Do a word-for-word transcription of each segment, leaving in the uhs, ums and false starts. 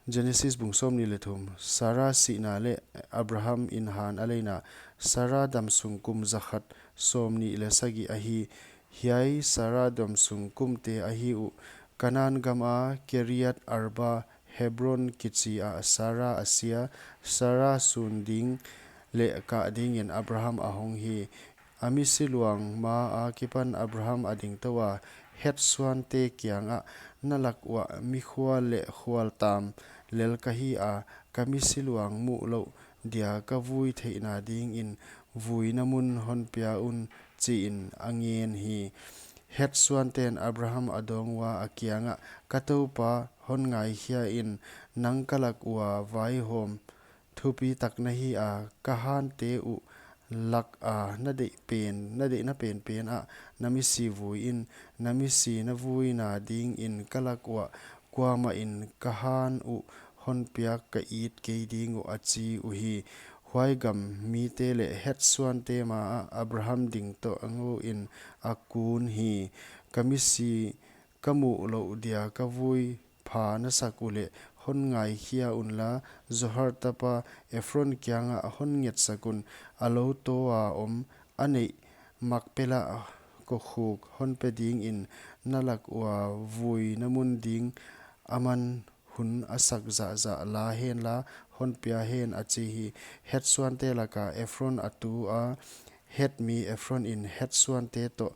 Genesis bung sawmnih leh thum. Sara sihna leh Abraham in han a leina. Sara damsung kum zakhat sawmnih leh sagih ahi. Hiai Sara damsung kumte ahi uh. Kanan gama Kiriat Arba, Hebron kichi ah Sara a sia. Sara sun ding leh kah dingin Abraham a hong hi. A misi luang ma akipan Abraham a ding tou a, Heth suante kiangah, Na lak uah mikhual leh khualtam lel ka hi a, ka misi luang muh louh dia ka vui theihna dingin vuina mun hon pia un, chiin a ngen hi. Heth suanten Abraham a dawng ua, a kiangah, Ka toupa, hon ngaikhia in, nang ka lak ua vaihawm thupitak na hi a, ka hante uh lak a na deih pen, na deihna penpen ah na misi vui in, na misi na vuina dingin ka lak uah kuamah in ka han uh hon piak ka it kei ding uh, a chi uhi. Huai gam mite leh Heth suante ma ah Abraham ding tou ngou in a kun hi. Ka misi ka muh louh dia ka vui pha na sak uleh, hon ngaikhia unla, Zohar tapa Efron kiangah hon ngetsak un, a lou toh a om a neih Makpela kokhuk hon pe dingin na lak ua vuina mun ding aman hun a sak zahzah la henla, hon pia hen, a chi hi. Heth suante laka Efron a tu a, Heth mi Efron in Heth suante toh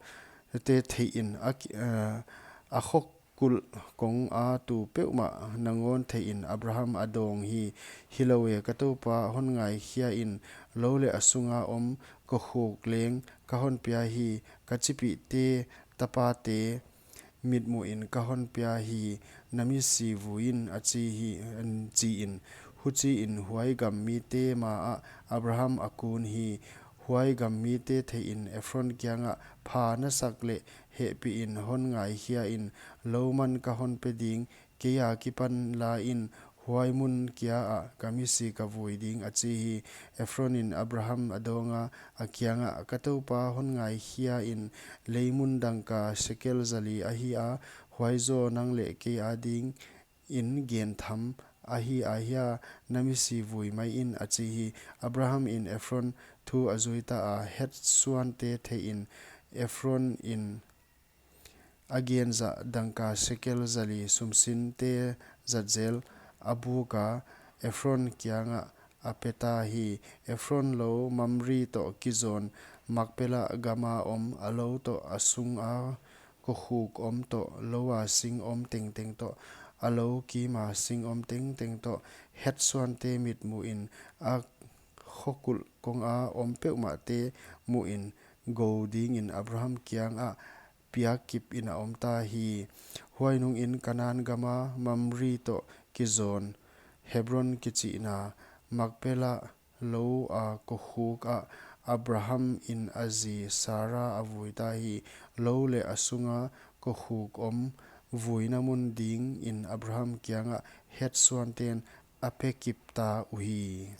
te theihin a ki-, eh, a khua kulh kong a tu peuhmah nangawn theihin Abraham a dawng hi. Hilou e, ka toupa, hon ngaikhia in, lou leh a sunga om kokhuk leng ka hon pia hi. Ka chipihte tapate mitmuhin ka hon pia hi, na misi vui in, a chi hi, chiin. Huchiin huai gam mite ma ah Abraham a kun hi. Huai gam mite theihin Efron kiangah, Pha na sak leh hehpih in hon ngaikhia in, lou man ka hon pe ding, kei akipan la in, huai mun kia ah ka misi ka vui ding, a chi hi. Efron in Abraham a dawng a, a kiangah, Ka toupa, hon ngaikhia in, lei mun dangka sekel zali ahi a, huai zaw nang leh kei adingin gentham ahi a hia, na misi vui mai in, a chi hi. Abraham in Efron thu a zui ta a, Heth suante theihin Efron in a gen zah dangka sekel zali sumsinte zat zel a buk a, Efron kiangah a pe ta hi. Efron lou Mamre toh kizawn, Makpela gama om, a lou toh a sunga kokhuk om toh, lou a sing om tengteng toh, a lou kima sing om tengteng toh, Heth suante mitmuhin, a khua kulh kong a om peuhmahte muhin, gou dingin Abraham kiangah piak kip in a om ta hi. Huai nungin Kanan gama Mamre toh kizawn, Hebron kichihna Makpela lou a kokhuk ah Abraham in a zi Sara a vui ta hi. Lou leh a sunga kokhuk om vuina mun dingin Abraham kiangah Heth suanten a pe kip ta uhi.